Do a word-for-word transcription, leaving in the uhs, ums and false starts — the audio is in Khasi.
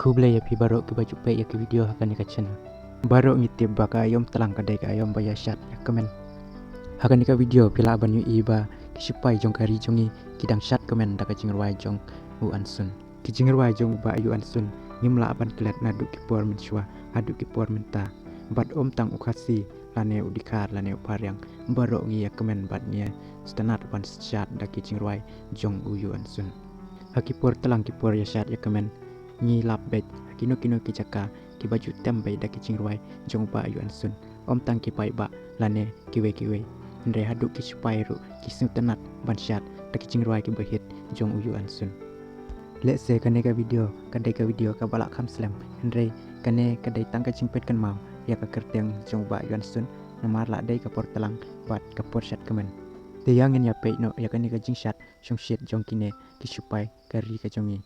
Khublei ïa phi baroh kiba ju peit ïa ki video ha kane ka channel. Baroh ngi tip ba ka aïom tlang ka dei ka aïom ba ïa shad ïa kmen. Ha kane ka video phi lah ban ïohi ba ki sipai jong ka ri jong ngi ki dang shad kmen da ka jingrwai jong u Ansun. Ki jingrwai jong u Bah Yu Ansun ngim lah ban klet naduh ki por mynshuwa haduh ki por mynta. Bad ym tang u Khasi lane u Dkhar lane u Phariang, baroh ngi ïa kmen bad ngi ïa sngewtynnat ban shad da ki jingrwai jong u Yu Ansun. Ha ki por tlang ki por ïa shad ïa kmen, ngi lap beit ha kino kino ki jaka kiba ju tem beit da ki jingrwai jong u Bah Yu Ansun. Ym tang ki paidbah lane kiwei kiwei, hynrei haduh ki sipai ruh ki sngewtynnat ban shad da ki jingrwai kiba hit jong u Yu Ansun. Lehse kane ka video ka dei ka video kaba lah kham slem, hynrei kane ka dei tang ka jingpeit kynmaw ïa ka kyrteng jong u Bah Yu Ansun, namar la dei ka por tlang bad ka por shad kmen. Te ïa ngin ïa peit noh ïa kane ka jingshad shongshit jong kine ki sipai ka ri ka jong ngi.